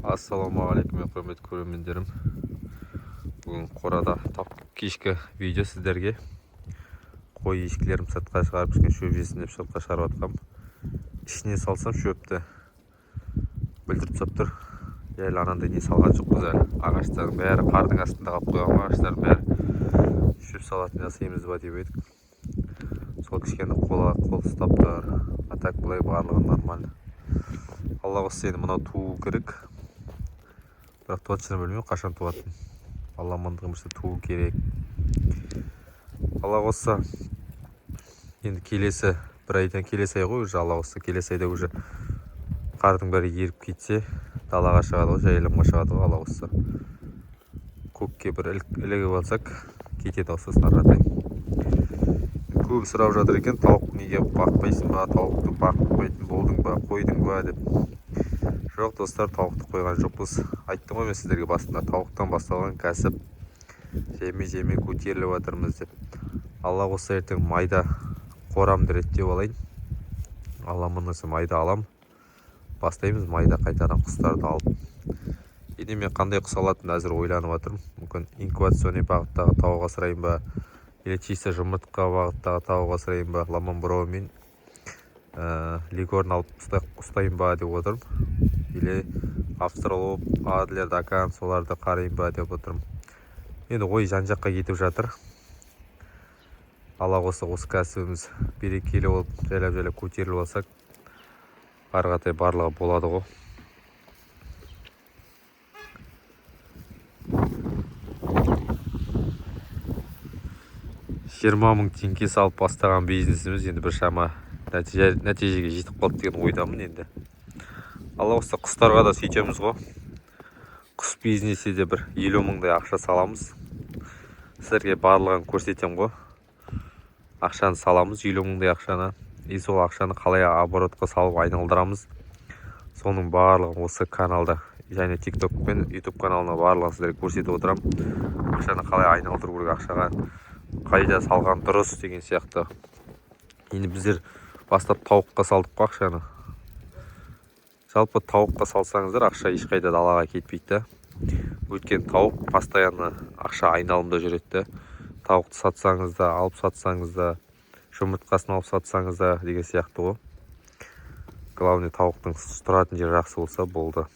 Ассалаумағалейкум, құрметті көрермендерім. Бүгін қорада тап кешкі видео сіздерге. Қой ешкілерім сыртқа шығарып, кішкене шөп жесін деп сыртқа шығарып жатқам. Ішіне салсам, шөпті бүлдіріп тастап тұр. Әлі анандай не салған жоқпыз әлі. Ағаштардың бәрі қардың астында қалып қойған, ағаштардың бәрі. Шөп салатын жасаймыз ба деп едік. Сол кішкене қол ұстап тұр. А так былай барлығы нормально. Алла қаласа, енді мынау туу керек. Бірақ точно білмеймін қашан туатынын. Алла амандығын берсе, туу керек. Алла қаласа, енді келесі бір айдан, келесі ай ғой уже, Алла қаласа, келесі айда уже қардың бәрі еріп кетсе, далаға шығады ғой, жайылымға шығады ғой, Алла қаласа. Көкке бір ілігіп алсақ, кетеді ғой сосын ары қаратай. Көбі сұрап жатыр екен, тауық неге бақпайсың ба, тауықты бақпайтын болдың ба, қойдың ба деп. Жоқ, достар, тауықты қойған жоқпыз. Айттым ғой мен сіздерге басында, тауықтан басталған кәсіп жаймен жаймен көтеріліп жатырмыз деп. Алла қаласа, ертең майда қорамды реттеп алайын. Алла аман, майда алам. Бастаймыз майда қайтадан құстарды алып. Енді мен қандай құс алатынымды әзір ойланып жатырмын. Мүмкін, инкубационный бағыттағы тауық асырайын ба, или чисто жұмыртқа бағыттағы тауық асырайын ба, ламан броу мен леггорн алып ұстайын ба деп отырмын. Или австралоп, адлер, дакан, соларды қарайын ба деп отырмын. Енді ой жан жаққа кетіп жатыр. Алла қаласа, осы кәсібіміз берекелі болып, жайлап жайлап көтеріліп алсақ, ары қаратай барлығы болады ғой. 20 000 теңге салып бастаған бизнесіміз енді біршама нәтижеге жетіп қалды деген ойдамын енді. Алла қаласа, құстарға да сөйтеміз ғой. Құс бизнесіне де бір 50 мыңдай ақша саламыз. Сіздерге барлығын көрсетемін ғой. Ақшаны саламыз, 50 мыңдай ақшаны. И сол ақшаны қалай оборотқа салып айналдырамыз. Соның барлығын осы каналда және TikTok пен YouTube каналына барлығын сіздерге көрсетіп отырамын. Ақшаны қалай айналдыру керек, ақшаға қайда салған дұрыс деген сияқты. Енді біздер бастап тауыққа салдық қой ақшаны. Жалпы тауыққа салсаңыздар, ақша ешқайда далаға кетпейді да. Өйткені тауық постоянно ақша айналымда жүреді да. Тауықты сатсаңыз да, алып сатсаңыз да, жұмыртқасын алып сатсаңыз да деген сияқты ғой. Главный, тауықтың тұратын жері жақсы болса болды.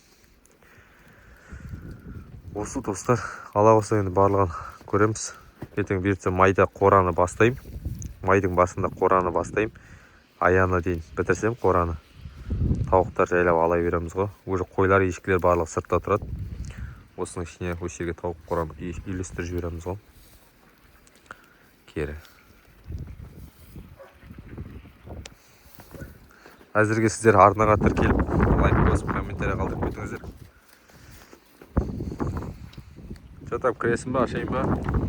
Осы, достар, Алла қаласа, енді барлығын көреміз. Ертең бұйыртса, майда қораны бастаймын. Майдың басында қораны бастаймын. Аяғына дейін бітірсем қораны. Тауықтар жайлап ала береміз ғой. Уже қойлар, ешкілер барлығы сыртта тұрады. Осының ішіне, осы жерге тауық қораны үйлестіріп жібереміз ғой. Кері. Әзірге сіздер арнаға тіркеліп, лайк басып, комментарий қалдырып кетіңіздер. Че там, кіресің ба, ашайын ба?